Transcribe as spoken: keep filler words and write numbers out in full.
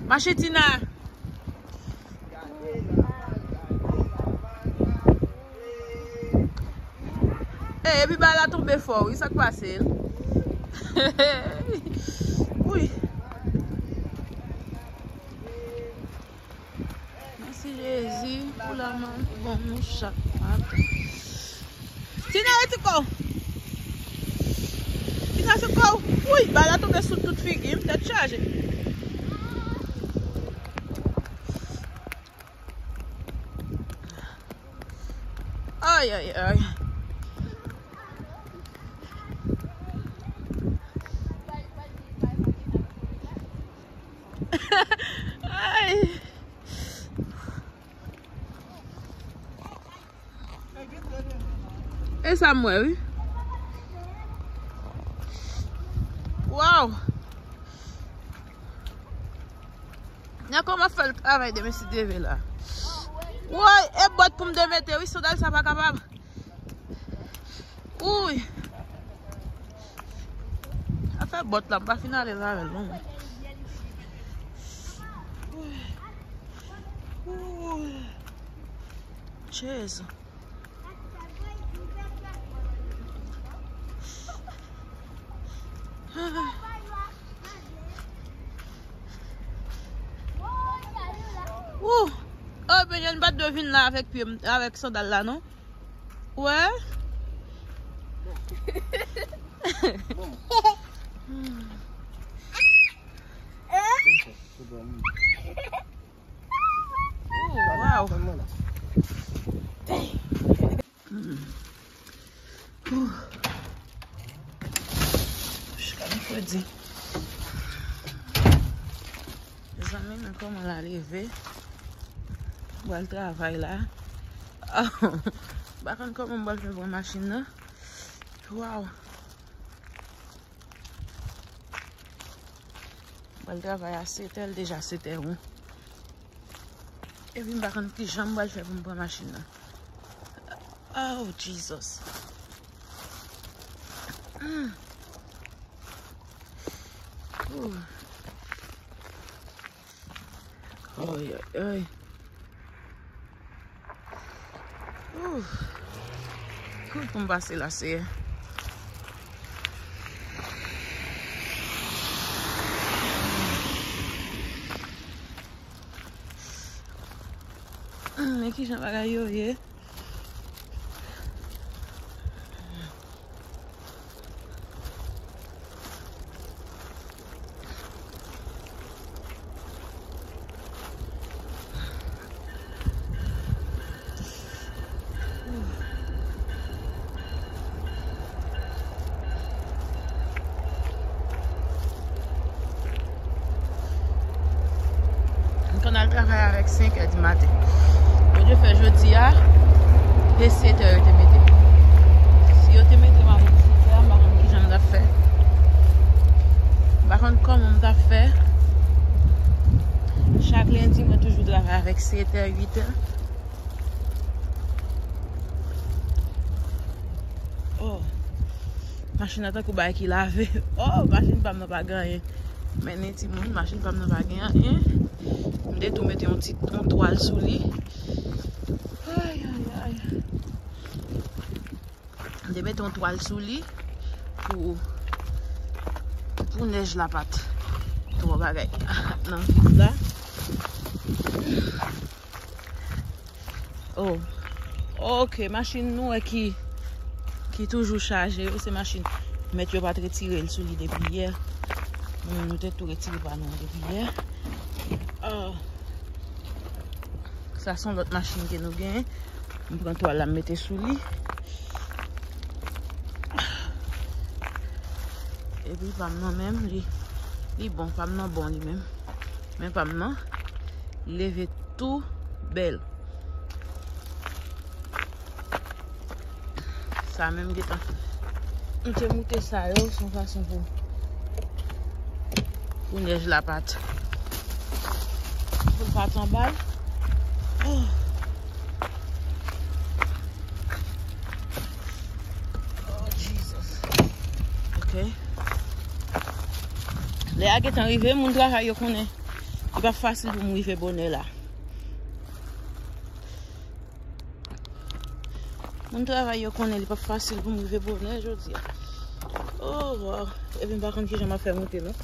Mache Tina. Eh, epi ba la tonbe fò, wi, sa k pase l? Wi. Mèsi Jezi pou laman bon nou chak maten. Tina, rete kò w. Tina, se kò w. Wi, ba la tonbe sou tout figi m, tèt chaje. Ay, ay, ay. Ay. E sa m wè, wi. Waw. Nan kòman fè l travay demen si Dye vle la. Woy, e bòt pou m demete, wi, sandal sa pa kapab. Uy. Afè bòt la, m pa fin alèz avè l, non. Uy. Uy. Jezi. Wou! Oh, Benyon, m pa t dwe vin la avèk pye m, avèk sandal la, non. Wè? Bon. Oh, wow. Dang. Mm. Whew. Jiska mèkredi. Mezanmi, men kòman la leve. M pral travay la. M pa konn kòman m pral fè pran machin nan. Wow. M pral travay a sèt è, l deja sèt è wen. Epi m pa konn kijan m pral fè pou m pran machin nan. Oh, Jesus. Mm. Ooh. Ay, ay, ay. Ooh. Ooh, pou m pase la, Seyè. Men kijan bagay yo ye. M konn al travay avèk senk è di maten. Yo dwe fè jodi a, e sèt è yo te mete m. Si yo te mete m avèk sèt è, m pa konn kijan m t ap fè. M pa konn kòman m t ap fè. Chak lendi, mwen toujou travay avèk sèt è, uit è. Oh. Machin nan tankou bagay ki lave. Oh, machin pa m nan pa gen anyen. Men nen timoun, machin pa m nan pa gen anyen. M te tou mete yon ti, yon twal sou li. Ay, ay, ay. M te mete yon twal sou li pou, pou nèj la pa t twò bagay nan vit la. Oh. Ok, machin nou wè ki, ki toujou chaje yo, se machin mèt yo pa t retire l sou li depi yè. Nou menm nou te tou retire pa nou an depi yè. Ah. Sa se yon lòt machin ke nou genyen. M pran twal la, m mete sou li. Epi pa m nan menm, li, li bon, pa m nan bon li menm. Men pa m nan, li leve tou bèl. Sa menm gentan. M te moute sa yo, se yon fason pou, pou nèj la pa t, pou l pa t anba l. Oh. Oh, Jesus. Ok. Lè a gentan rive, moun travay yo konnen. Li pa fasil pou m rive bonè la. Moun travay yo konnen li pa fasil pou m rive bonè jodi a. Oh, wow. Epi m pa konn kijan m ap fè monte non.